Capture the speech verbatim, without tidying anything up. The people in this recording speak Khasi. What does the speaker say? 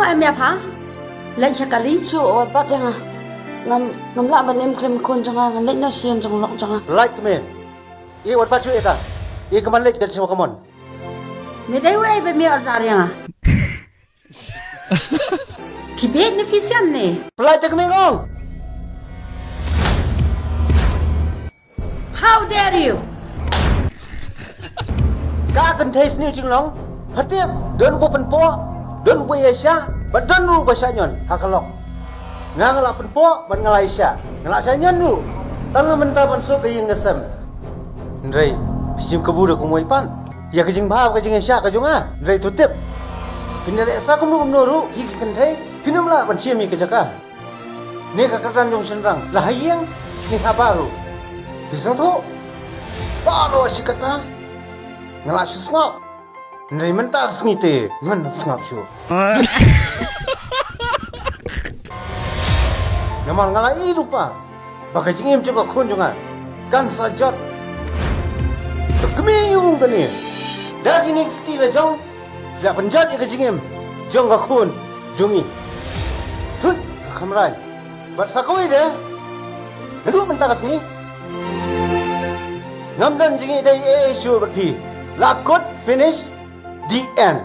Em ïa pha. Leit sha kali. Shu wat bat ïa nga. Ngam, ngam lah ban im khlem khun jong nga, ngan leit na sien jong lok jong nga. Lait kmie. I wat bat shu ïa ka. I ka man leit ka shu ka mon. Me dei wei ba me order ïa nga. Phi bit ne phi sian ne? Pynlait te kmie ong. How dare you? Ka kynthei sniew jinglong. Pha tip, don ba pynpoh, don ba ïa shah, bad don ruh ba shah ñion ha ka lok. Nga nga la pynpoh bad nga la ïa shah. Nga la shah ñion ruh. Tang mynta ban suk ka ïing ka sem. Hynrei phi shim kabu da kumwei pat ïa ka jingbha ka jingïashah ka jong nga. Hynrei to tip, phin ïaleh sa kumno kumno ruh hi ki kynthei, phin ym lah ban shim ïa ka jaka. Ne ka kyrdan jong shynrang la ha ïing ne ha bar ruh. Phi sngewthuh? Baroh shi katta nga la shu sngap. Hynrei mynta ka sngi te ngan sngap shuh. Namar nga la ïohi lypa ba ka jingim jong ka khun jong nga kan sa jot. Ka kmie ïa u kane da kine ki kti la jong, la pynjot ïa ka jingim jong ka khun jong ngi. Thut ka khamrai. Bad sa kawei de, naduh mynta ka sngi ngam don jingïadei ei ei shuh bad phi. La kut, finish, the end.